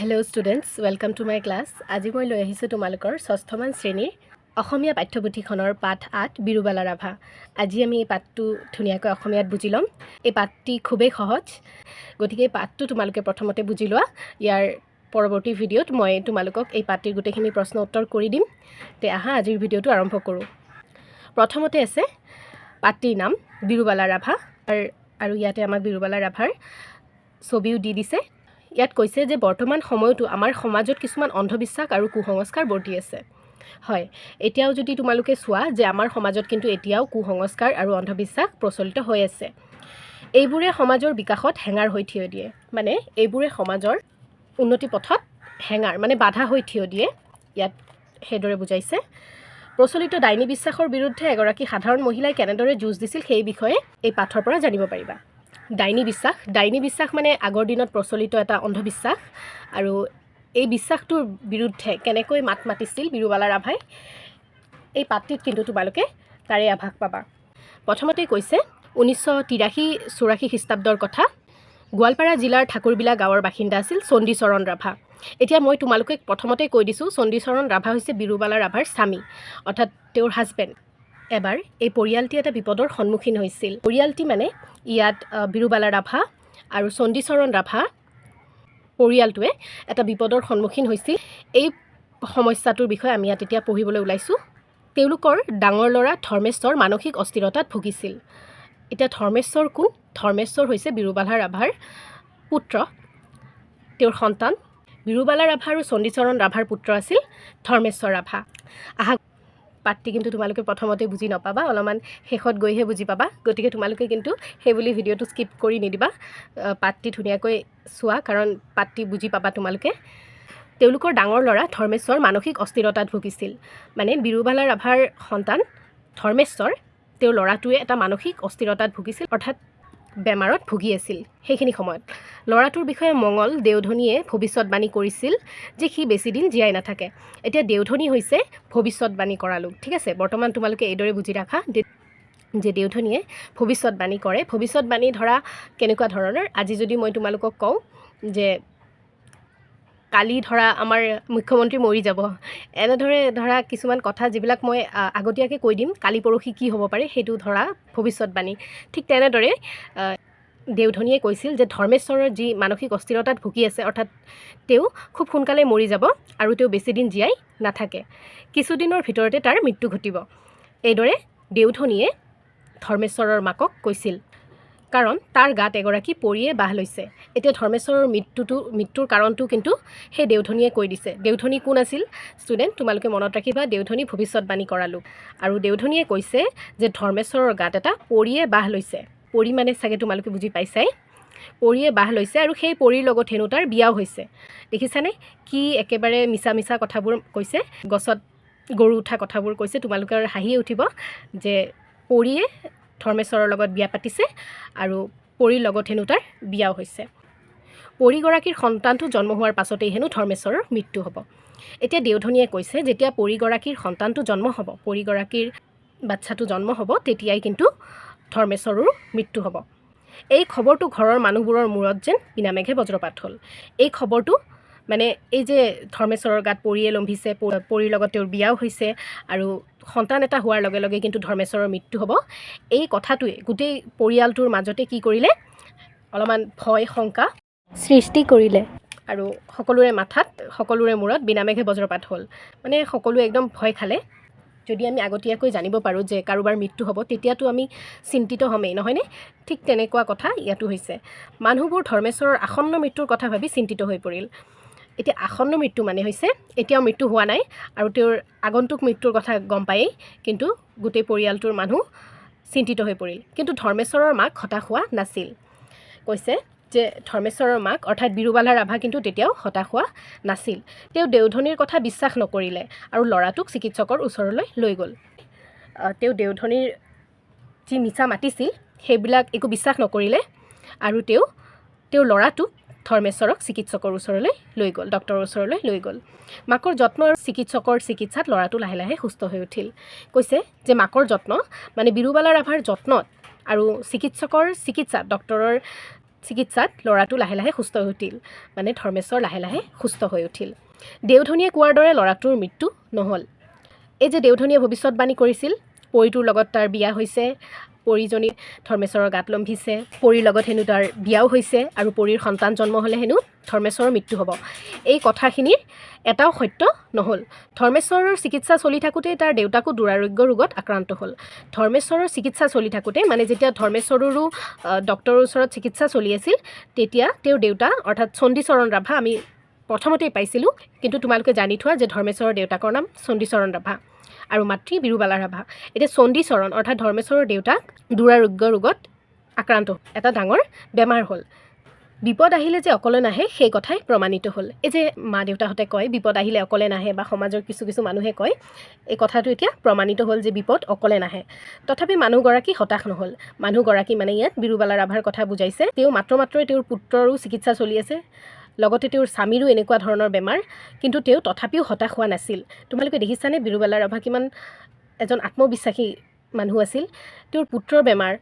Hello students, welcome to my class. আজি মই লৈ আহিছোঁ তোমালোকৰ ষষ্ঠমান শ্ৰেণীৰ অসমীয়া পাঠ্যপুথিখনৰ পাঠ 8, বীৰুবালা ৰাভা। আজি আমি এই পাঠটো ধুনীয়াকৈ অসমীয়াত বুজি ল'ম। এই পাঠটি খুবেই সহজ, গতিকে এই পাঠটো তোমালোকে প্ৰথমতে বুজি লোৱা। ইয়াৰ পৰৱৰ্তী ভিডিঅ'ত মই তোমালোকক এই পাঠটিৰ গোটেইখিনি প্ৰশ্ন উত্তৰ কৰি দিম। তে আহা, আজিৰ ভিডিঅ'টো আৰম্ভ কৰোঁ। প্ৰথমতে আছে পাঠটিৰ নাম বীৰুবালা ৰাভা আৰু ইয়াতে আমাক বীৰুবালা ৰাভাৰ ছবিও দি দিছে। ইয়াত কৈছে যে বৰ্তমান সময়তো আমাৰ সমাজত কিছুমান অন্ধবিশ্বাস আৰু কুসংস্কাৰ বৰ্তি আছে। হয়, এতিয়াও যদি তোমালোকে চোৱা যে আমাৰ সমাজত কিন্তু এতিয়াও কুসংস্কাৰ আৰু অন্ধবিশ্বাস প্ৰচলিত হৈ আছে। এইবোৰে সমাজৰ বিকাশত হেঙাৰ হৈ থিয় দিয়ে। মানে এইবোৰে সমাজৰ উন্নতি পথত হেঙাৰ, মানে বাধা হৈ থিয় দিয়ে, ইয়াত সেইদৰে বুজাইছে। প্ৰচলিত ডাইনী বিশ্বাসৰ বিৰুদ্ধে এগৰাকী সাধাৰণ মহিলাই কেনেদৰে যুঁজ দিছিল, সেই বিষয়ে এই পাঠৰ পৰা জানিব পাৰিবা। ডাইনী বিশ্বাস। ডাইনী বিশ্বাস মানে আগৰ দিনত প্ৰচলিত এটা অন্ধবিশ্বাস আৰু এই বিশ্বাসটোৰ বিৰুদ্ধে কেনেকৈ মাত মাতিছিল বীৰুবালা ৰাভাই, এই পাঠটিত কিন্তু তোমালোকে তাৰে আভাস পাবা। প্ৰথমতে কৈছে, 1983-84 খ্ৰীষ্টাব্দৰ কথা। গোৱালপাৰা জিলাৰ ঠাকুৰবিলা গাঁৱৰ বাসিন্দা আছিল চণ্ডীচৰণ ৰাভা। এতিয়া মই তোমালোকে প্ৰথমতে কৈ দিছোঁ, চণ্ডীচৰণ ৰাভা হৈছে বীৰুবালা ৰাভাৰ স্বামী, অৰ্থাৎ তেওঁৰ হাজবেণ্ড। এবাৰ এই পৰিয়ালটি এটা বিপদৰ সন্মুখীন হৈছিল। পৰিয়ালটি মানে ইয়াত বীৰুবালা ৰাভা আৰু চণ্ডীচৰণ ৰাভা পৰিয়ালটোৱে এটা বিপদৰ সন্মুখীন হৈছিল। এই সমস্যাটোৰ বিষয়ে আমি ইয়াত এতিয়া পঢ়িবলৈ ওলাইছোঁ। তেওঁলোকৰ ডাঙৰ ল'ৰা ধৰ্মেশ্বৰ মানসিক অস্থিৰতাত ভুগিছিল। এতিয়া ধৰ্মেশ্বৰ কোন? ধৰ্মেশ্বৰ হৈছে বীৰুবালা ৰাভাৰ পুত্ৰ, তেওঁৰ সন্তান। বীৰুবালা ৰাভা আৰু চণ্ডীচৰণ ৰাভাৰ পুত্ৰ আছিল ধৰ্মেশ্বৰ ৰাভা। আহা, পাঠটি কিন্তু তোমালোকে প্ৰথমতে বুজি নাপাবা, অলপমান শেষত গৈহে বুজি পাবা। গতিকে তোমালোকে কিন্তু সেইবুলি ভিডিঅ'টো স্কিপ কৰি নিদিবা। পাঠটি ধুনীয়াকৈ চোৱা, কাৰণ পাঠটি বুজি পাবা তোমালোকে। তেওঁলোকৰ ডাঙৰ ল'ৰা ধৰ্মেশ্বৰ মানসিক অস্থিৰতাত ভুগিছিল। মানে বীৰুবালা ৰাভাৰ সন্তান ধৰ্মেশ্বৰ, তেওঁৰ ল'ৰাটোৱে এটা মানসিক অস্থিৰতাত ভুগিছিল, অৰ্থাৎ বেমাৰত ভুগি আছিল সেইখিনি সময়ত। ল'ৰাটোৰ বিষয়ে মঙল দেওধনীয়ে ভৱিষ্যতবাণী কৰিছিল যে সি বেছিদিন জীয়াই নাথাকে। এতিয়া দেওধনী হৈছে ভৱিষ্যতবাণী কৰা লোক, ঠিক আছে? বৰ্তমান তোমালোকে এইদৰে বুজি ৰাখা যে দেওধনীয়ে ভৱিষ্যতবাণী কৰে। ভৱিষ্যতবাণী ধৰা কেনেকুৱা ধৰণৰ? আজি যদি মই তোমালোকক কওঁ যে কালি ধৰা আমাৰ মুখ্যমন্ত্ৰী মৰি যাব, এনেদৰে ধৰা কিছুমান কথা যিবিলাক মই আগতীয়াকৈ কৈ দিম, কালি পৰহি কি হ'ব পাৰে, সেইটো ধৰা ভৱিষ্যতবাণী। ঠিক তেনেদৰে দেওধনীয়ে কৈছিল যে ধৰ্মেশ্বৰৰ যি মানসিক অস্থিৰতাত ভুগি আছে, অৰ্থাৎ তেওঁ খুব সোনকালে মৰি যাব আৰু তেওঁ বেছিদিন জীয়াই নাথাকে, কিছুদিনৰ ভিতৰতে তাৰ মৃত্যু ঘটিব। এইদৰে দেওধনীয়ে ধৰ্মেশ্বৰৰ মাকক কৈছিল, কাৰণ তাৰ গাত এগৰাকী পৰীয়ে বাহ লৈছে। এতিয়া ধৰ্মেশ্বৰৰ মৃত্যুৰ কাৰণটো কিন্তু সেই দেওধনীয়ে কৈ দিছে। দেওধনী কোন আছিল ষ্টুডেণ্ট? তোমালোকে মনত ৰাখিবা, দেওধনী ভৱিষ্যতবাণী কৰা লোক। আৰু দেওধনীয়ে কৈছে যে ধৰ্মেশ্বৰৰ গাত এটা পৰীয়ে বাহ লৈছে। পৰী মানে চাগে তোমালোকে বুজি পাইছাই। পৰীয়ে বাহ লৈছে আৰু সেই পৰীৰ লগত হেনো তাৰ বিয়াও হৈছে। দেখিছানে, কি একেবাৰে মিছা মিছা কথাবোৰ কৈছে, গছত গৰু উঠা কথাবোৰ কৈছে। তোমালোকৰ হাঁহিয়ে উঠিব যে পৰীয়ে ধৰ্মেশ্বৰৰ লগত বিয়া পাতিছে আৰু পৰীৰ লগত হেনো তাৰ বিয়াও হৈছে। পৰীগৰাকীৰ সন্তানটো জন্ম হোৱাৰ পাছতেই হেনো ধৰ্মেশ্বৰৰ মৃত্যু হ'ব। এতিয়া দেওধনীয়ে কৈছে, যেতিয়া পৰীগৰাকীৰ সন্তানটো জন্ম হ'ব, পৰীগৰাকীৰ বাচ্ছাটো জন্ম হ'ব, তেতিয়াই কিন্তু ধৰ্মেশ্বৰৰো মৃত্যু হ'ব। এই খবৰটো ঘৰৰ মানুহবোৰৰ মূৰত যেন বিনামেঘে বজ্ৰপাত হ'ল। এই খবৰটো মানে এই যে ধৰ্মেশ্বৰৰ গাত পৰীয়ে লম্ভিছে, পৰীৰ লগত তেওঁৰ বিয়াও হৈছে আৰু সন্তান এটা হোৱাৰ লগে লগে কিন্তু ধৰ্মেশ্বৰৰ মৃত্যু হ'ব, এই কথাটোৱে গোটেই পৰিয়ালটোৰ মাজতে কি কৰিলে? অলপমান ভয় শংকা সৃষ্টি কৰিলে। আৰু সকলোৰে মাথাত, সকলোৰে মূৰত বিনামেঘে বজ্ৰপাত হ'ল। মানে সকলোৱে একদম ভয় খালে। যদি আমি আগতীয়াকৈ জানিব পাৰোঁ যে কাৰোবাৰ মৃত্যু হ'ব, তেতিয়াতো আমি চিন্তিত হ'মেই, নহয়নে? ঠিক তেনেকুৱা কথা ইয়াতো হৈছে। মানুহবোৰ ধৰ্মেশ্বৰৰ আসন্ন মৃত্যুৰ কথা ভাবি চিন্তিত হৈ পৰিল। এতিয়া আসন্ন মৃত্যু মানে হৈছে এতিয়াও মৃত্যু হোৱা নাই আৰু তেওঁৰ আগন্তুক মৃত্যুৰ কথা গম পায়েই কিন্তু গোটেই পৰিয়ালটোৰ মানুহ চিন্তিত হৈ পৰিল। কিন্তু ধৰ্মেশ্বৰৰ মাক হতাশ হোৱা নাছিল। কৈছে যে ধৰ্মেশ্বৰৰ মাক, অৰ্থাৎ বীৰুবালা ৰাভা কিন্তু তেতিয়াও হতাশ হোৱা নাছিল। তেওঁ দেওধনীৰ কথা বিশ্বাস নকৰিলে আৰু ল'ৰাটোক চিকিৎসকৰ ওচৰলৈ লৈ গ'ল। তেওঁ দেওধনীৰ যি মিছা মাতিছিল, সেইবিলাক একো বিশ্বাস নকৰিলে আৰু তেওঁ তেওঁৰ ল'ৰাটোক, ধৰ্মেশ্বৰক চিকিৎসকৰ ওচৰলৈ লৈ গ'ল, ডক্টৰৰ ওচৰলৈ লৈ গ'ল। মাকৰ যত্ন আৰু চিকিৎসকৰ চিকিৎসাত ল'ৰাটো লাহে লাহে সুস্থ হৈ উঠিল। কৈছে যে মাকৰ যত্ন, মানে বীৰুবালা ৰাভাৰ যত্নত আৰু চিকিৎসকৰ চিকিৎসাত, ডক্টৰৰ চিকিৎসাত ল'ৰাটো লাহে লাহে সুস্থ হৈ উঠিল, মানে ধৰ্মেশ্বৰ লাহে লাহে সুস্থ হৈ উঠিল। দেওধনীয়ে কোৱাৰ দৰে ল'ৰাটোৰ মৃত্যু নহ'ল। এই যে দেওধনীয়ে ভৱিষ্যতবাণী কৰিছিল, পৰীটোৰ লগত তাৰ বিয়া হৈছে, পৰীজনী ধৰ্মেশ্বৰৰ গাত লম্ভিছে, পৰীৰ লগত হেনো তাৰ বিয়াও হৈছে আৰু পৰীৰ সন্তান জন্ম হ'লে হেনো ধৰ্মেশ্বৰৰ মৃত্যু হ'ব, এই কথাখিনিৰ এটাও সত্য নহ'ল। ধৰ্মেশ্বৰৰ চিকিৎসা চলি থাকোঁতেই তাৰ দেউতাকো দুৰাৰোগ্য ৰোগত আক্ৰান্ত হ'ল। ধৰ্মেশ্বৰৰ চিকিৎসা চলি থাকোঁতে, মানে যেতিয়া ধৰ্মেশ্বৰৰো ডক্টৰৰ ওচৰত চিকিৎসা চলি আছিল, তেতিয়া তেওঁৰ দেউতা অৰ্থাৎ চণ্ডীচৰণ ৰাভা, আমি প্ৰথমতেই পাইছিলোঁ, কিন্তু তোমালোকে জানি থোৱা যে ধৰ্মেশ্বৰৰ দেউতাকৰ নাম চণ্ডীচৰণ ৰাভা আৰু মাতৃ বিৰুবালা ৰাভা। এতিয়া চণ্ডীচৰণ অৰ্থাৎ ধৰ্মেশ্বৰৰ দেউতাক দুৰাৰোগ্য ৰোগত আক্ৰান্ত, এটা ডাঙৰ বেমাৰ হ'ল। বিপদ আহিলে যে অকলে নাহে, সেই কথাই প্ৰমাণিত হ'ল। এই যে মা দেউতাহঁতে কয় বিপদ আহিলে অকলে নাহে, বা সমাজৰ কিছু কিছু মানুহে কয়, এই কথাটো এতিয়া প্ৰমাণিত হ'ল যে বিপদ অকলে নাহে। তথাপি মানুহগৰাকী হতাশ নহ'ল। মানুহগৰাকী মানে ইয়াত বিৰুবালা ৰাভাৰ কথা বুজাইছে। তেওঁ মাত্ৰ মাত্ৰই তেওঁৰ পুত্ৰৰো চিকিৎসা চলি আছে, লগতে তেওঁৰ স্বামীৰো এনেকুৱা ধৰণৰ বেমাৰ, কিন্তু তেওঁ তথাপিও হতাশ হোৱা নাছিল। তোমালোকে দেখিছানে বিৰুবালা ৰাভা কিমান এজন আত্মবিশ্বাসী মানুহ আছিল। তেওঁৰ পুত্ৰৰ বেমাৰ,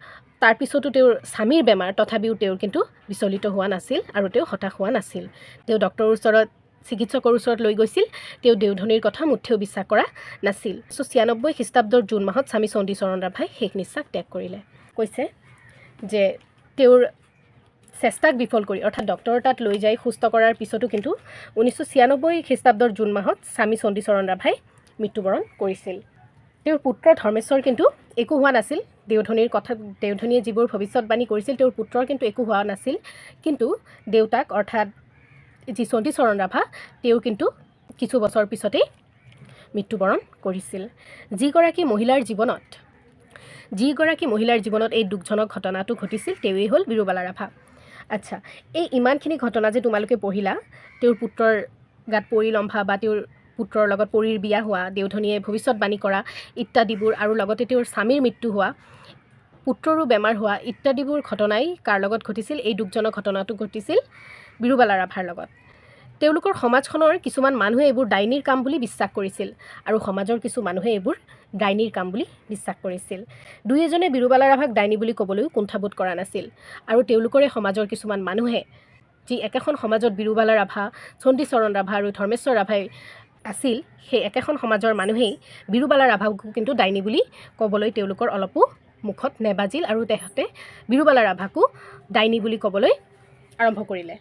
তাৰপিছতো তেওঁৰ স্বামীৰ বেমাৰ, তথাপিও তেওঁৰ কিন্তু বিচলিত হোৱা নাছিল আৰু তেওঁ হতাশ হোৱা নাছিল। তেওঁ ডক্টৰৰ ওচৰত, চিকিৎসকৰ ওচৰত লৈ গৈছিল। তেওঁ দেওধনীৰ কথা মুঠেও বিশ্বাস কৰা নাছিল। 1996 খ্ৰীষ্টাব্দৰ জুন মাহত স্বামী চণ্ডীচৰণ ৰাভাই শেষ নিশ্বাস ত্যাগ কৰিলে। কৈছে যে তেওঁৰ চেষ্টাক বিফল কৰি, অৰ্থাৎ ডক্টৰৰ তাত লৈ যাই সুস্থ কৰাৰ পিছতো কিন্তু 1996 খ্ৰীষ্টাব্দৰ জুন মাহত স্বামী চণ্ডীচৰণ ৰাভাই মৃত্যুবৰণ কৰিছিল। তেওঁৰ পুত্ৰ ধৰ্মেশ্বৰ কিন্তু একো হোৱা নাছিল। দেওধনীৰ কথা, দেওধনীয়ে যিবোৰ ভৱিষ্যতবাণী কৰিছিল, তেওঁৰ পুত্ৰৰ কিন্তু একো হোৱা নাছিল। কিন্তু দেউতাক অৰ্থাৎ যি চণ্ডীচৰণ ৰাভা, তেওঁ কিন্তু কিছু বছৰ পিছতেই মৃত্যুবৰণ কৰিছিল। যিগৰাকী মহিলাৰ জীৱনত এই দুখজনক ঘটনাটো ঘটিছিল, তেওঁৱেই হ'ল বিৰুবালা ৰাভা। আচ্ছা, এই ইমানখিনি ঘটনা যে তোমালোকে পঢ়িলা, তেওঁৰ পুত্ৰৰ গাত পৰী লম্ভা বা তেওঁৰ পুত্ৰৰ লগত পৰীৰ বিয়া হোৱা, দেওধনীয়ে ভৱিষ্যতবাণী কৰা ইত্যাদিবোৰ, আৰু লগতে তেওঁৰ স্বামীৰ মৃত্যু হোৱা, পুত্ৰৰো বেমাৰ হোৱা ইত্যাদিবোৰ ঘটনাই কাৰ লগত ঘটিছিল? এই দুখজনক ঘটনাটো ঘটিছিল বিৰুবালা ৰাভাৰ লগত। তেওঁলোকৰ সমাজখনৰ কিছুমান মানুহে এইবোৰ ডাইনীৰ কাম বুলি বিশ্বাস কৰিছিল আৰু সমাজৰ কিছু মানুহে এইবোৰ ডাইনীৰ কাম বুলি বিশ্বাস কৰিছিল। দুই এজনে বিৰুবালা ৰাভাক ডাইনী বুলি ক'বলৈও কুণ্ঠাবোধ কৰা নাছিল। আৰু তেওঁলোকৰে সমাজৰ কিছুমান মানুহে, যি একেখন সমাজত বিৰুবালা ৰাভা, চণ্ডীচৰণ ৰাভা আৰু ধৰ্মেশ্বৰ ৰাভাই আছিল, সেই একেখন সমাজৰ মানুহেই বিৰুবালা ৰাভাকো কিন্তু ডাইনী বুলি ক'বলৈ তেওঁলোকৰ অলপো মুখত নেবাজিল আৰু তেখেতে বিৰুবালা ৰাভাকো ডাইনী বুলি ক'বলৈ আৰম্ভ কৰিলে।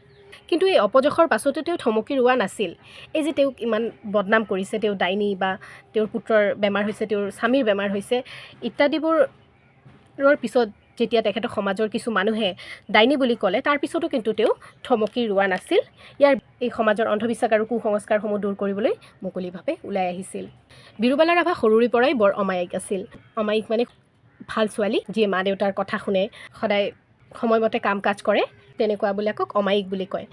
কিন্তু এই অপযশৰ পাছতো তেওঁ থমকি ৰোৱা নাছিল। এই যে তেওঁক ইমান বদনাম কৰিছে, তেওঁ ডাইনী বা তেওঁৰ পুত্ৰৰ বেমাৰ হৈছে, তেওঁৰ স্বামীৰ বেমাৰ হৈছে ইত্যাদিবোৰৰ পিছত যেতিয়া তেখেতক সমাজৰ কিছু মানুহে ডাইনী বুলি ক'লে, তাৰপিছতো কিন্তু তেওঁ থমকি ৰোৱা নাছিল। ইয়াৰ এই সমাজৰ অন্ধবিশ্বাস আৰু কুসংস্কাৰসমূহ দূৰ কৰিবলৈ মুকলিভাৱে ওলাই আহিছিল। বিৰুবালা ৰাভা সৰুৰে পৰাই বৰ অমায়িক আছিল। অমায়িক মানে ভাল ছোৱালী, যিয়ে মা দেউতাৰ কথা শুনে, সদায় সময়মতে কাম কাজ কৰে, তেনেকুৱাবিলাকক অমায়িক বুলি কয়।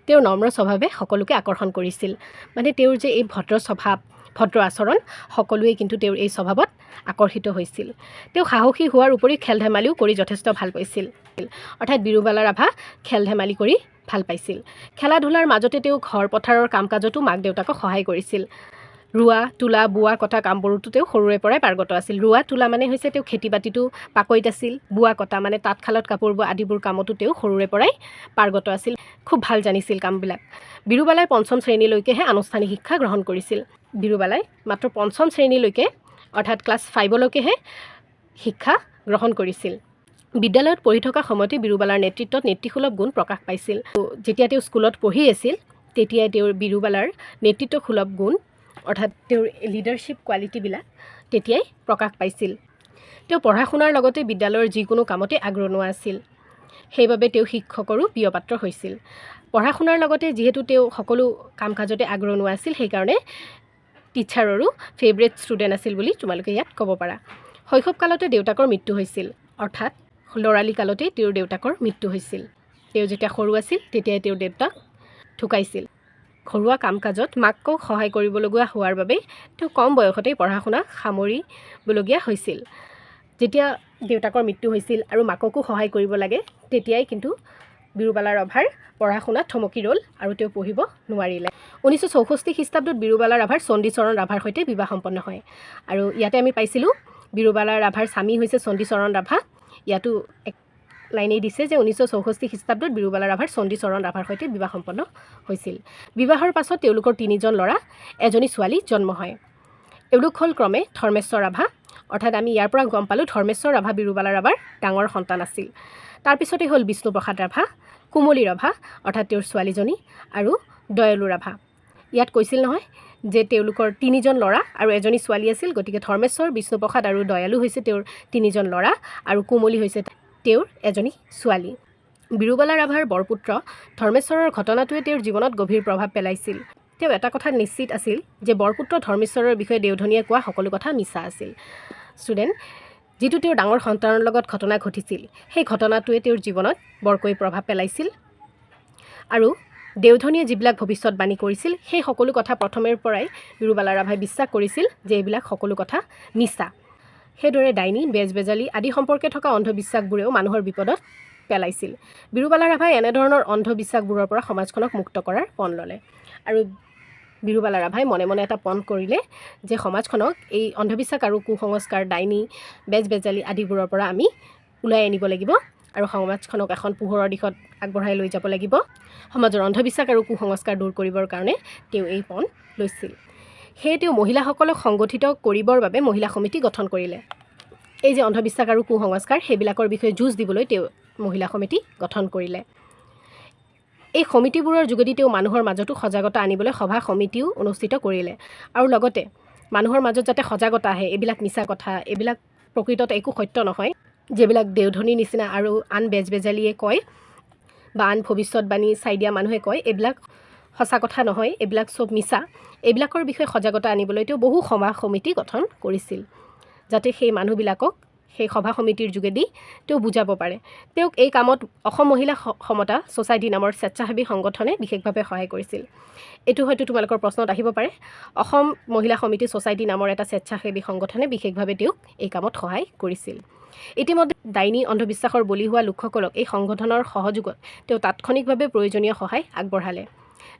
তেওঁৰ নম্ৰ স্বভাৱে সকলোকে আকৰ্ষণ কৰিছিল। মানে তেওঁৰ যে এই ভদ্ৰ স্বভাৱ, ভদ্ৰ আচৰণ, সকলোৱে কিন্তু তেওঁৰ এই স্বভাৱত আকৰ্ষিত হৈছিল। তেওঁ সাহসী হোৱাৰ উপৰি খেল ধেমালিও কৰি যথেষ্ট ভাল পাইছিল। অৰ্থাৎ বিৰুবালা ৰাভা খেল ধেমালি কৰি ভাল পাইছিল। খেলা ধূলাৰ মাজতে তেওঁ ঘৰ পথাৰৰ কাম কাজতো মাক দেউতাকক সহায় কৰিছিল। ৰোৱা তোলা, বোৱা কটা কামবোৰতো তেওঁ সৰুৰে পৰাই পাৰ্গত আছিল। ৰোৱা তোলা মানে হৈছে তেওঁ খেতি বাতিতো পাকৈত আছিল। বোৱা কটা মানে তাঁতশালত কাপোৰ বোৱা আদিবোৰ কামতো তেওঁ সৰুৰে পৰাই পাৰ্গত আছিল, খুব ভাল জানিছিল কামবিলাক। বিৰুবালাই পঞ্চম শ্ৰেণীলৈকেহে আনুষ্ঠানিক শিক্ষা গ্ৰহণ কৰিছিল। বিৰুবালাই মাত্ৰ পঞ্চম শ্ৰেণীলৈকে অৰ্থাৎ ক্লাছ 5লৈকেহে শিক্ষা গ্ৰহণ কৰিছিল। বিদ্যালয়ত পঢ়ি থকা সময়তে বিৰুবালাৰ নেতৃত্বত নেতৃসুলভ গুণ প্ৰকাশ পাইছিল। যেতিয়া তেওঁ স্কুলত পঢ়ি আছিল, তেতিয়াই তেওঁৰ বিৰুবালাৰ নেতৃত্বসুলভ গুণ অৰ্থাৎ তেওঁৰ লিডাৰশ্বিপ কোৱালিটিবিলাক তেতিয়াই প্ৰকাশ পাইছিল। তেওঁ পঢ়া শুনাৰ লগতে বিদ্যালয়ৰ যিকোনো কামতে আগৰণুৱা আছিল। সেইবাবে তেওঁ শিক্ষকৰো প্ৰিয় পাত্ৰ হৈছিল। পঢ়া শুনাৰ লগতে যিহেতু তেওঁ সকলো কাম কাজতে আগৰণুৱা আছিল, সেইকাৰণে টিচাৰৰো ফেভৰেট ষ্টুডেণ্ট আছিল বুলি তোমালোকে ইয়াত ক'ব পাৰা। শৈশৱ কালতে দেউতাকৰ মৃত্যু হৈছিল, অৰ্থাৎ ল'ৰালি কালতেই তেওঁৰ দেউতাকৰ মৃত্যু হৈছিল। তেওঁ যেতিয়া সৰু আছিল, তেতিয়াই তেওঁৰ দেউতাক ঢুকাইছিল। ঘৰুৱা কাম কাজত মাকক সহায় কৰিবলগীয়া হোৱাৰ বাবে তেওঁ কম বয়সতেই পঢ়া শুনা সামৰিবলগীয়া হৈছিল। যেতিয়া দেউতাকৰ মৃত্যু হৈছিল আৰু মাককো সহায় কৰিব লাগে, তেতিয়াই কিন্তু বিৰুবালা ৰাভাৰ পঢ়া শুনা থমকি ৰ'ল আৰু তেওঁ পঢ়িব নোৱাৰিলে। 1964 খ্ৰীষ্টাব্দত বিৰুবালা ৰাভাৰ চণ্ডীচৰণ ৰাভাৰ সৈতে বিবাহ সম্পন্ন হয়। আৰু ইয়াতে আমি পাইছিলোঁ বিৰুবালা ৰাভাৰ স্বামী হৈছে চণ্ডীচৰণ ৰাভা। ইয়াতো এক লাইনেই দিছে যে 1964 খ্ৰীষ্টাব্দত বিৰুবালা ৰাভাৰ চণ্ডীচৰণ ৰাভাৰ সৈতে বিবাহ সম্পন্ন হৈছিল। বিবাহৰ পাছত তেওঁলোকৰ তিনিজন ল'ৰা, এজনী ছোৱালী জন্ম হয়। এওঁলোক হ'ল ক্ৰমে ধৰ্মেশ্বৰ ৰাভা, অৰ্থাৎ আমি ইয়াৰ পৰা গম পালোঁ ধৰ্মেশ্বৰ ৰাভা বিৰুবালা ৰাভাৰ ডাঙৰ সন্তান আছিল। তাৰপিছতে হ'ল বিষ্ণুপ্ৰসাদ ৰাভা, কুমলী ৰাভা অৰ্থাৎ তেওঁৰ ছোৱালীজনী, আৰু দয়ালু ৰাভা। ইয়াত কৈছিল নহয় যে তেওঁলোকৰ তিনিজন ল'ৰা আৰু এজনী ছোৱালী আছিল। গতিকে ধৰ্মেশ্বৰ, বিষ্ণুপ্ৰসাদ আৰু দয়ালু হৈছে তেওঁৰ তিনিজন ল'ৰা আৰু কুমলী হৈছে তেওঁৰ এজনী ছোৱালী। বিৰুবালা ৰাভাৰ বৰপুত্ৰ ধৰ্মেশ্বৰৰ ঘটনাটোৱে তেওঁৰ জীৱনত গভীৰ প্ৰভাৱ পেলাইছিল। তেওঁ এটা কথাত নিশ্চিত আছিল যে বৰপুত্ৰ ধৰ্মেশ্বৰৰ বিষয়ে দেওধনীয়ে কোৱা সকলো কথা মিছা আছিল। ষ্টুডেণ্ট, যিটো তেওঁৰ ডাঙৰ সন্তানৰ লগত ঘটনা ঘটিছিল, সেই ঘটনাটোৱে তেওঁৰ জীৱনত বৰকৈ প্ৰভাৱ পেলাইছিল আৰু দেওধনীয়ে যিবিলাক ভৱিষ্যতবাণী কৰিছিল, সেই সকলো কথা প্ৰথমেৰ পৰাই বিৰুবালা ৰাভাই বিশ্বাস কৰিছিল যে এইবিলাক সকলো কথা মিছা। সেইদৰে ডাইনী, বেজ বেজালি আদি সম্পৰ্কে থকা অন্ধবিশ্বাসবোৰেও মানুহৰ বিপদত পেলাইছিল। বিৰুবালা ৰাভাই এনেধৰণৰ অন্ধবিশ্বাসবোৰৰ পৰা সমাজখনক মুক্ত কৰাৰ পণ ল'লে আৰু বিৰুবালা ৰাভাই মনে মনে এটা পণ কৰিলে যে সমাজখনক এই অন্ধবিশ্বাস আৰু কুসংস্কাৰ, ডাইনী, বেজ বেজালি আদিবোৰৰ পৰা আমি ওলাই আনিব লাগিব আৰু সমাজখনক এখন পোহৰৰ দিশত আগবঢ়াই লৈ যাব লাগিব। সমাজৰ অন্ধবিশ্বাস আৰু কুসংস্কাৰ দূৰ কৰিবৰ কাৰণে তেওঁ এই পণ লৈছিল। সেয়ে তেওঁ মহিলাসকলক সংগঠিত কৰিবৰ বাবে মহিলা সমিতি গঠন কৰিলে। এই যে অন্ধবিশ্বাস আৰু কুসংস্কাৰ, সেইবিলাকৰ বিষয়ে যুঁজ দিবলৈ তেওঁ মহিলা সমিতি গঠন কৰিলে। এই সমিতিবোৰৰ যোগেদি তেওঁ মানুহৰ মাজতো সজাগতা আনিবলৈ সভা সমিতিও অনুষ্ঠিত কৰিলে আৰু লগতে মানুহৰ মাজত যাতে সজাগতা আহে, এইবিলাক মিছা কথা, এইবিলাক প্ৰকৃততে একো সত্য নহয়, যিবিলাক দেওধনীৰ নিচিনা আৰু আন বেজ বেজালিয়ে কয় বা আন ভৱিষ্যতবাণী চাই দিয়া মানুহে কয়, এইবিলাক সঁচা কথা নহয়, এইবিলাক চব মিছা। এইবিলাকৰ বিষয়ে সজাগতা আনিবলৈ তেওঁ বহু সভা সমিতি গঠন কৰিছিল, যাতে সেই মানুহবিলাকক সেই সভা সমিতিৰ যোগেদি তেওঁ বুজাব পাৰে। তেওঁক এই কামত অসম মহিলা সমতা ছ'চাইটি নামৰ স্বেচ্ছাসেৱী সংগঠনে বিশেষভাৱে সহায় কৰিছিল। এইটো হয়তো তোমালোকৰ প্ৰশ্নত আহিব পাৰে। অসম মহিলা সমিতি ছ'চাইটি নামৰ এটা স্বেচ্ছাসেৱী সংগঠনে বিশেষভাৱে তেওঁক এই কামত সহায় কৰিছিল। ইতিমধ্যে ডাইনী অন্ধবিশ্বাসৰ বলি হোৱা লোকসকলক এই সংগঠনৰ সহযোগত তেওঁ তাৎক্ষণিকভাৱে প্ৰয়োজনীয় সহায় আগবঢ়ালে।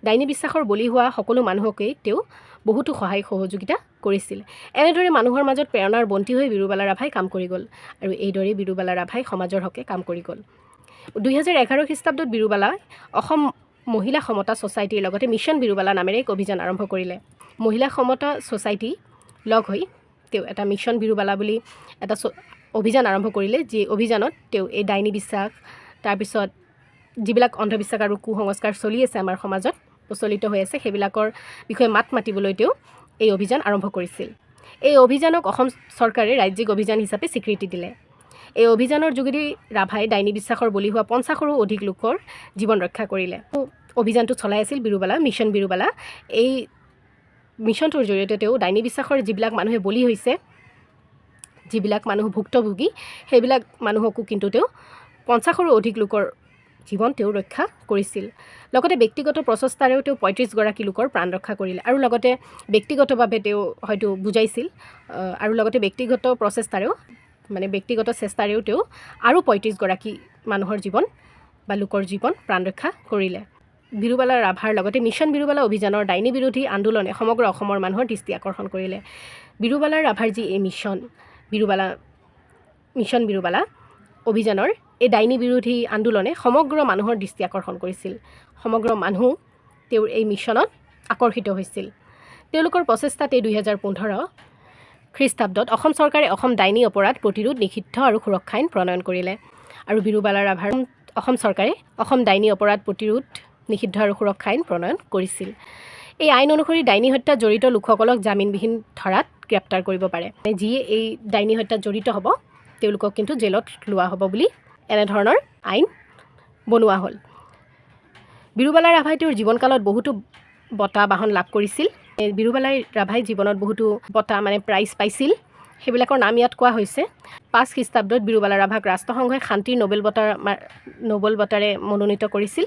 ডাইনী বিশ্বাসৰ বলি হোৱা সকলো মানুহকেই তেওঁ বহুতো সহায় সহযোগিতা কৰিছিল। এনেদৰে মানুহৰ মাজত প্ৰেৰণাৰ বন্তি হৈ বিৰুবালা ৰাভাই কাম কৰি গ'ল আৰু এইদৰেই বিৰুবালা ৰাভাই সমাজৰ হকে কাম কৰি গ'ল। 2011 খ্ৰীষ্টাব্দত বিৰুবালা অসম মহিলা সমতা ছ'চাইটিৰ লগতে মিছন বিৰুবালা নামেৰে এক অভিযান আৰম্ভ কৰিলে। মহিলা সমতা ছ'চাইটি লগ হৈ তেওঁ এটা মিছন বিৰুবালা বুলি এটা অভিযান আৰম্ভ কৰিলে, যি অভিযানত তেওঁ এই ডাইনী বিশ্বাস, তাৰপিছত যিবিলাক অন্ধবিশ্বাস আৰু কুসংস্কাৰ চলি আছে, আমাৰ সমাজত প্ৰচলিত হৈ আছে, সেইবিলাকৰ বিষয়ে মাত মাতিবলৈ তেওঁ এই অভিযান আৰম্ভ কৰিছিল। এই অভিযানক অসম চৰকাৰে ৰাজ্যিক অভিযান হিচাপে স্বীকৃতি দিলে। এই অভিযানৰ যোগেদি ৰাভাই ডাইনী বিশ্বাসৰ বলি হোৱা 50ৰো অধিক লোকৰ জীৱন ৰক্ষা কৰিলে। অভিযানটো চলাই আছিল বিৰুবালা, মিছন বিৰুবালা। এই মিছনটোৰ জৰিয়তে তেওঁ ডাইনী বিশ্বাসৰ যিবিলাক মানুহে বলি হৈছে, যিবিলাক মানুহ ভুক্তভোগী, সেইবিলাক মানুহকো কিন্তু তেওঁ 50ৰো অধিক লোকৰ জীৱন তেওঁ ৰক্ষা কৰিছিল। লগতে ব্যক্তিগত প্ৰচেষ্টাৰেও তেওঁ 35গৰাকী লোকৰ প্ৰাণ ৰক্ষা কৰিলে আৰু লগতে ব্যক্তিগতভাৱে তেওঁ হয়তো বুজাইছিল আৰু লগতে ব্যক্তিগত প্ৰচেষ্টাৰেও, মানে ব্যক্তিগত চেষ্টাৰেও তেওঁ আৰু 35গৰাকী মানুহৰ জীৱন বা লোকৰ জীৱন প্ৰাণ ৰক্ষা কৰিলে। বিৰুবালা ৰাভাৰ লগতে মিছন বিৰুবালা অভিযানৰ ডাইনী বিৰোধী আন্দোলনে সমগ্ৰ অসমৰ মানুহৰ দৃষ্টি আকৰ্ষণ কৰিলে। বিৰুবালা ৰাভাৰ যি এই মিছন বিৰুবালা, মিছন বিৰুবালা অভিযানৰ এই ডাইনী বিৰোধী আন্দোলনে সমগ্ৰ মানুহৰ দৃষ্টি আকৰ্ষণ কৰিছিল। সমগ্ৰ মানুহ তেওঁৰ এই মিছনত আকৰ্ষিত হৈছিল। তেওঁলোকৰ প্ৰচেষ্টাতে 2015 খ্ৰীষ্টাব্দত অসম চৰকাৰে অসম ডাইনী অপৰাধ প্ৰতিৰোধ, নিষিদ্ধ আৰু সুৰক্ষা আইন প্ৰণয়ন কৰিলে আৰু বিৰুবালা ৰাভাৰ অসম চৰকাৰে অসম ডাইনী অপৰাধ প্ৰতিৰোধ, নিষিদ্ধ আৰু সুৰক্ষা আইন প্ৰণয়ন কৰিছিল। এই আইন অনুসৰি ডাইনী হত্যাত জড়িত লোকসকলক জামিনবিহীন ধৰাত গ্ৰেপ্তাৰ কৰিব পাৰে। যিয়ে এই ডাইনী হত্যাত জড়িত হ'ব, তেওঁলোকক কিন্তু জেলত লোৱা হ'ব বুলি এনেধৰণৰ আইন বনোৱা হ'ল। বিৰুবালা ৰাভাই তেওঁৰ জীৱনকালত বহুতো বঁটা বাহন লাভ কৰিছিল। এই বিৰুবালা ৰাভাই জীৱনত বহুতো বঁটা, মানে প্ৰাইজ পাইছিল। সেইবিলাকৰ নাম ইয়াত কোৱা হৈছে। 5 খ্ৰীষ্টাব্দত বিৰুবালা ৰাভাক ৰাষ্ট্ৰসংঘই শান্তিৰ নোবেল বঁটাৰে মনোনীত কৰিছিল।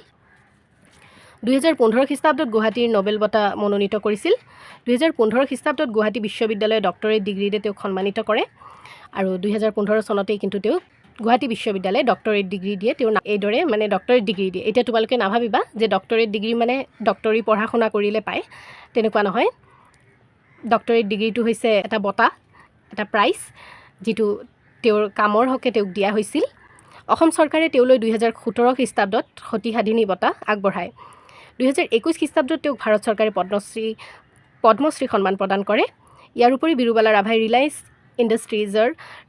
2015 খ্ৰীষ্টাব্দত গুৱাহাটীৰ নোবেল বঁটা মনোনীত কৰিছিল। 2015 খ্ৰীষ্টাব্দত গুৱাহাটী বিশ্ববিদ্যালয়ে ডক্টৰেট ডিগ্ৰীৰে তেওঁক সন্মানিত কৰে আৰু 2015 চনতেই কিন্তু তেওঁক গুৱাহাটী বিশ্ববিদ্যালয়ে ডক্টৰেট ডিগ্ৰী দিয়ে। তেওঁ এইদৰে মানে ডক্টৰেট ডিগ্ৰী দিয়ে। এতিয়া তোমালোকে নাভাবিবা যে ডক্টৰেট ডিগ্ৰী মানে ডক্টৰী পঢ়া শুনা কৰিলে পায়, তেনেকুৱা নহয়। ডক্টৰেট ডিগ্ৰীটো হৈছে এটা বঁটা, এটা প্ৰাইজ, যিটো তেওঁৰ কামৰ হকে তেওঁক দিয়া হৈছিল। অসম চৰকাৰে তেওঁলৈ 2017 খ্ৰীষ্টাব্দত সতী সাধিনী বঁটা আগবঢ়ায়। 2021 খ্ৰীষ্টাব্দত তেওঁক ভাৰত চৰকাৰে পদ্মশ্ৰী সন্মান প্ৰদান কৰে। ইয়াৰ উপৰি বীৰুবালা ৰাভাই ৰিলায়েন্স ইণ্ডাষ্ট্ৰিজৰ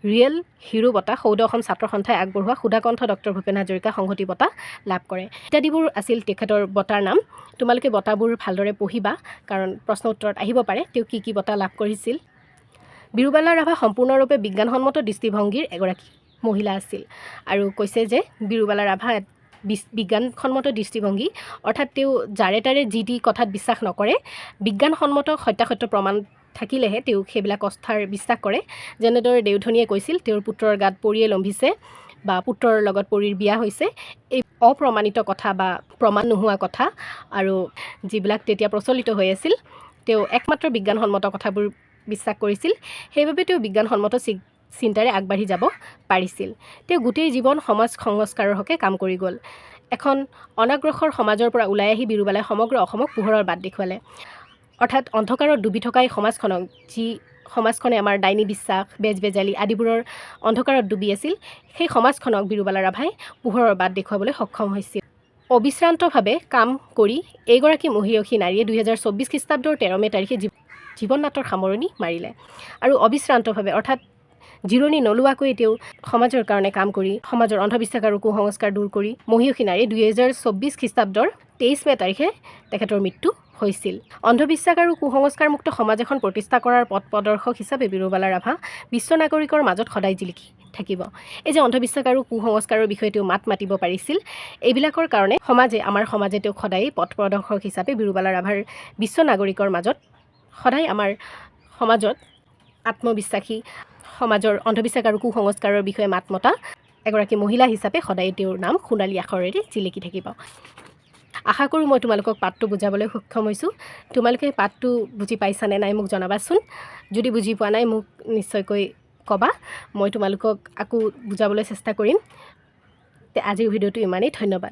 ৰিয়েল হিৰো বঁটা, সদৌ অসম ছাত্ৰ সন্থাই আগবঢ়োৱা সুধাকণ্ঠ ডক্টৰ ভূপেন হাজৰিকা সংহতি বঁটা লাভ কৰে। ইত্যাদিবোৰ আছিল তেখেতৰ বঁটাৰ নাম। তোমালোকে বঁটাবোৰ ভালদৰে পঢ়িবা, কাৰণ প্ৰশ্ন উত্তৰত আহিব পাৰে তেওঁ কি কি বঁটা লাভ কৰিছিল। বীৰুবালা ৰাভা সম্পূৰ্ণৰূপে বিজ্ঞানসন্মত দৃষ্টিভংগীৰ এগৰাকী মহিলা আছিল। আৰু কৈছে যে বীৰুবালা ৰাভা বিজ্ঞানসন্মত দৃষ্টিভংগী, অৰ্থাৎ তেওঁ যাৰে তাৰে যি টি কথাত বিশ্বাস নকৰে। বিজ্ঞানসন্মত সত্যাসত্য প্ৰমাণ থাকিলেহে তেওঁ সেইবিলাক কথাৰ বিশ্বাস কৰে। যেনেদৰে দেওধনীয়ে কৈছিল তেওঁৰ পুত্ৰৰ গাত পৰিয়ে লম্ভিছে বা পুত্ৰৰ লগত পৰীৰ বিয়া হৈছে, এই অপ্ৰমাণিত কথা বা প্ৰমাণ নোহোৱা কথা আৰু যিবিলাক তেতিয়া প্ৰচলিত হৈ আছিল, তেওঁ একমাত্ৰ বিজ্ঞানসন্মত কথাবোৰ বিশ্বাস কৰিছিল। সেইবাবে তেওঁ বিজ্ঞানসন্মত চিন্তাৰে আগবাঢ়ি যাব পাৰিছিল। তেওঁ গোটেই জীৱন সমাজ সংস্কাৰৰ হকে কাম কৰি গ'ল। এখন অনাগ্ৰসৰ সমাজৰ পৰা ওলাই আহি বীৰুবালাই সমগ্ৰ অসমক পোহৰৰ বাট দেখুৱালে। অৰ্থাৎ অন্ধকাৰত ডুবি থকা এই সমাজখনক, যি সমাজখনে আমাৰ ডাইনী বিশ্বাস, বেজ বেজালি আদিবোৰৰ অন্ধকাৰত ডুবি আছিল, সেই সমাজখনক বীৰুবালা ৰাভাই পোহৰৰ বাট দেখুৱাবলৈ সক্ষম হৈছিল। অবিশ্ৰান্তভাৱে কাম কৰি এইগৰাকী মহিয়সী নাৰীয়ে 2024 খ্ৰীষ্টাব্দৰ 13 মে' তাৰিখে জীৱন নাটৰ সামৰণি মাৰিলে। আৰু অবিশ্ৰান্তভাৱে, অৰ্থাৎ জিৰণি নোলোৱাকৈ তেওঁ সমাজৰ কাৰণে কাম কৰি, সমাজৰ অন্ধবিশ্বাস আৰু কুসংস্কাৰ দূৰ কৰি মহিয়সী নাৰীয়ে 2024 খ্ৰীষ্টাব্দৰ 23 মে' তাৰিখে তেখেতৰ মৃত্যু হৈছিল। অন্ধবিশ্বাস আৰু কুসংস্কাৰমুক্ত সমাজ এখন প্ৰতিষ্ঠা কৰাৰ পথ প্ৰদৰ্শক হিচাপে বীৰুবালা ৰাভা বিশ্ব নাগৰিকৰ মাজত সদায় জিলিকি থাকিব। এই যে অন্ধবিশ্বাস আৰু কুসংস্কাৰৰ বিষয়ে তেওঁ মাত মাতিব পাৰিছিল, এইবিলাকৰ কাৰণে আমাৰ সমাজে তেওঁক সদায়েই পথ প্ৰদৰ্শক হিচাপে বীৰুবালা ৰাভাৰ বিশ্ব নাগৰিকৰ মাজত সদায় আমাৰ সমাজত আত্মবিশ্বাসী, সমাজৰ অন্ধবিশ্বাস আৰু কুসংস্কাৰৰ বিষয়ে মাত মতা এগৰাকী মহিলা হিচাপে সদায় তেওঁৰ নাম সোণালী আখৰেৰে জিলিকি থাকিব। আশা কৰোঁ মই তোমালোকক পাঠটো বুজাবলৈ সক্ষম হৈছোঁ। তোমালোকে পাঠটো বুজি পাইছানে নাই মোক জনাবাচোন। যদি বুজি পোৱা নাই, মোক নিশ্চয়কৈ ক'বা। মই তোমালোকক আকৌ বুজাবলৈ চেষ্টা কৰিম। আজিৰ ভিডিঅ'টো ইমানেই। ধন্যবাদ।